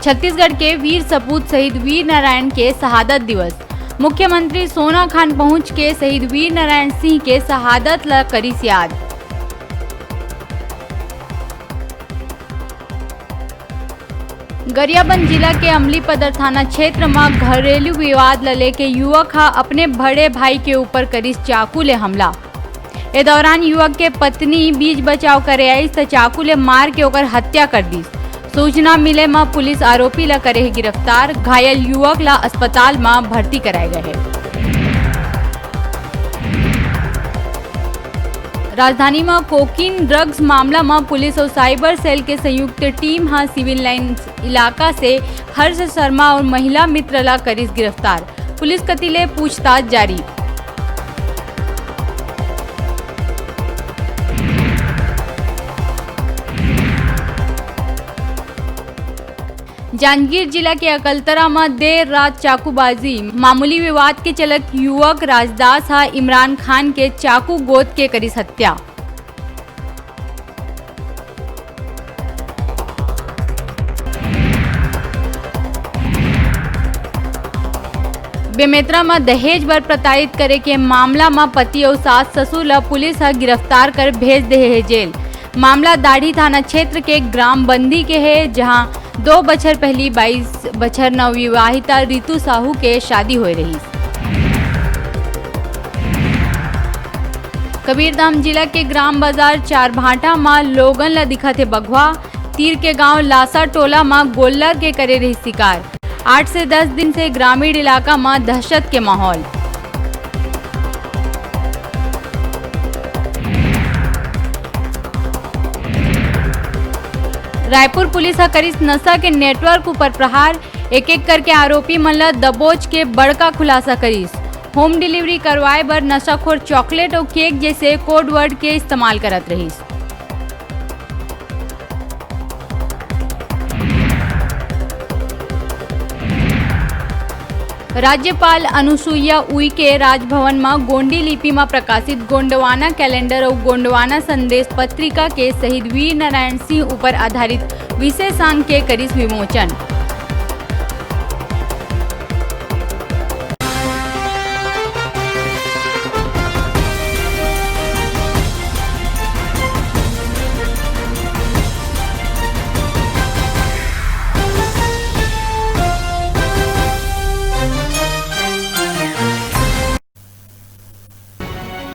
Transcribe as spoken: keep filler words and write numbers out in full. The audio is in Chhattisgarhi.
छत्तीसगढ़ के वीर सपूत शहीद वीर नारायण के शहादत दिवस। मुख्यमंत्री सोना खान पहुंच के शहीद वीर नारायण सिंह के शहादत ला करिस याद। गरियाबंद जिला के अमलीपदर थाना क्षेत्र म घरेलू विवाद ल लेके युवक ह अपने बड़े भाई के ऊपर करिस चाकू ले हमला। ए दौरान युवक के पत्नी बीच बचाव करे आइस, त चाकू ले मार के ओकर हत्या कर दिस। सूचना मिले म पुलिस आरोपी ल करे हे गिरफ्तार, घायल युवक ल अस्पताल म भर्ती कराए गए हे। राजधानी म कोकीन ड्रग्स मामला म पुलिस अउ साइबर सेल के संयुक्त टीम ह सिविल लाइंस इलाका से हर्ष शर्मा अउ महिला मित्र ला करिस गिरफ्तार। पुलिस कति ले पूछताछ जारी। जांजगीर जिला के अकलतरा म देर रात चाकूबाजी, मामूली विवाद के चलत युवक राजदास ह इमरान खान के चाकू गोद के करिस हत्या। बेमेतरा म दहेज बर प्रताड़ित करे के मामला म पति अउ सास ससुर ल पुलिस ह गिरफ्तार कर भेज दे हे जेल। मामला दाढ़ी थाना क्षेत्र के ग्राम बंदी के हे, जहां दो बछर पहली बाईस बछर नवविवाहिता रितु साहू के शादी होए रहिस। कबीरधाम जिला के ग्राम बाजार चारभांटा म लोगन ल दिखत हे बघवा। तीर के गांव लासा टोला म गोल्लर के करे रहिस शिकार। आठ से दस दिन से ग्रामीण इलाका म दहशत के माहौल। रायपुर पुलिस ह करिस नशा के नेटवर्क ऊपर प्रहार, एक-एक करके आरोपी मन ल दबोच के बड़का खुलासा करिस। होम डिलीवरी करवाए बर नशाखोर चॉकलेट अउ केक जैसे कोड वर्ड के इस्तेमाल करत रहिस। राज्यपाल अनुसुईया उइके राजभवन म गोंडी लिपि म प्रकाशित गोंडवाना कैलेंडर अउ गोंडवाना संदेश पत्रिका के शहीद वीर नारायण सिंह ऊपर आधारित विशेषांक के करिस विमोचन।